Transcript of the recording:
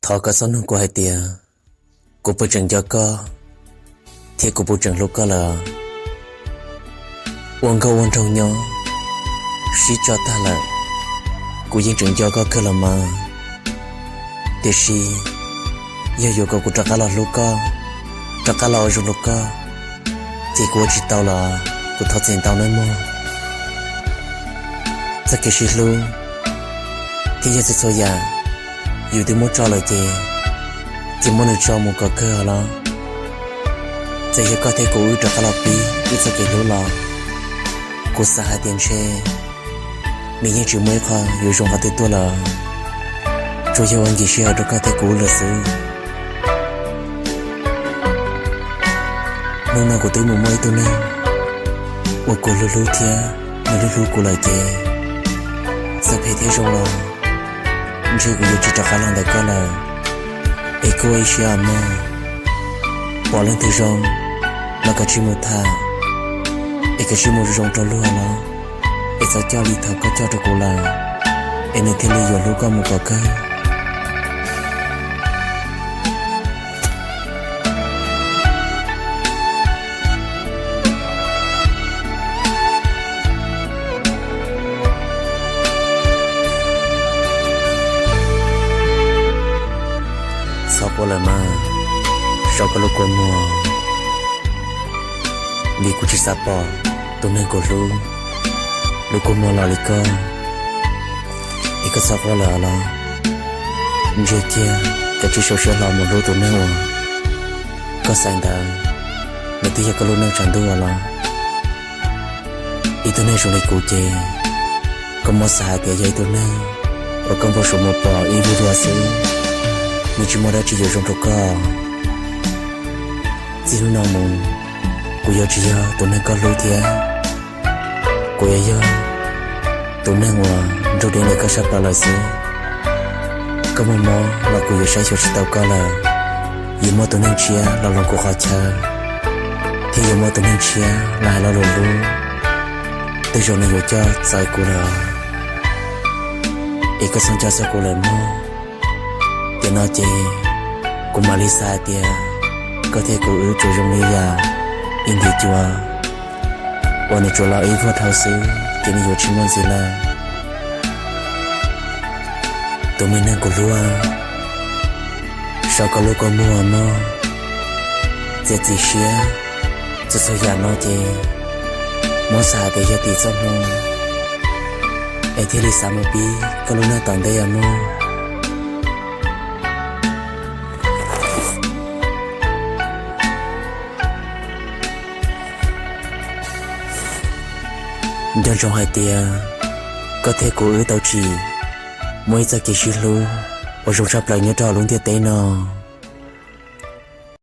Thov koj txhob nug kuv hais tias kuv puas tseem nco koj thiab kuv puas tseem hlub koj lawm. Ua nkauj ua nraug nyob sib tso tag lawm, kuv yeej tseem nco koj kawg los mas. Tiam sis yog yuav kom kuv rov qab los hlub koj, rov qab los ua zoo rau koj, ces kuv ua tsis tau los kuv thov txim ntau nawb mog. Txoj kev sib hlub thiab yog txhua txhua yam yus twb muab tso lawm ces, ces muab nws tso mus kom kawg los. Txawm yog koj thiab kuv wb rov qab los pib wb txoj kev hlub los, kuv xav hais tias ntshe nws yeej tsis muaj ib qho yuav zoo qhov twg tuaj lawm, tsuas yog ua nkim sij hawm rau koj thiab kuv lawm xwb. Hnub no kuv twb mus muaj ib tug neeg uas kuv hlub hlub thiab nws hlub hlub kuv lawm ces, txawm phem thiab zoo los ntshe kuv yuav tsis rov qab los ntawm koj lawm. Es koj ua ib siab mog, pom leej twg zoo los koj tsij mus tham, es koj tsij mus zoo rau luag los, es txhob coj li thaum koj coj rau kuv lawm, es nws thiaj li yuav hlub koj mus kom kawg. Txhob quaj lawm mas, so koj lub kua muag, vim kuv tsis xav pom tus neeg kuv hlub lub kua muag los li koj. Es koj txhob quaj lawm los, ntsia kiag koj tsis sau siab hlo mus hlub tus neeg uas koj xaiv ntawd, nws twb yog koj lub neej tshav ntuj los. Ib tug neeg zoo li kuv ces koj muab xav hais tias yog ib tug neeg uas koj npau suav mus pom ib vuag dua xwb, nws tsis muaj dab tsi yuav zoo rau koj. Txij hnub no mus, kuv yuav tsis yog tus neeg koj hlub thiab, kuv yuav yog tus neeg uas nrug deb ntawm koj sab plaws lawm xwb. Koj muaj mob los kuv yuav saib xyuas tsis tau koj lawm, yuav muaj tus neeg tshiab los hloov kuv qhov chaw, thiab yuav muaj tus neeg tshiab los hais lo lus hlub, tej zaum nws yuav coj txawv kuv lawm. Es koj txhob nco txog kuv lawm mog. Tiam no ces kuv mam li xav hais tias koj thiab kuv wb tsuas zoo li yam ib ntiv cua uas nws tsuas los ib vuag dhau xwb ces nws yuav tsis muaj ntxiv lawm. Tus me neeg kuv hlub, so koj lub kua muag mog, txiav txim siab. Txhua txhua yam no ces muab xav hais tias yog tim txoj hmoo, es thiaj li xav mus pib koj lub neej tom ntej os mog. Nco ntsoov hais tias koj thiab kuv wb tau tsim muaj ib txoj kev sib hlub uas zoo tshaj plaws nyob rau hauv lub ntiaj teb no.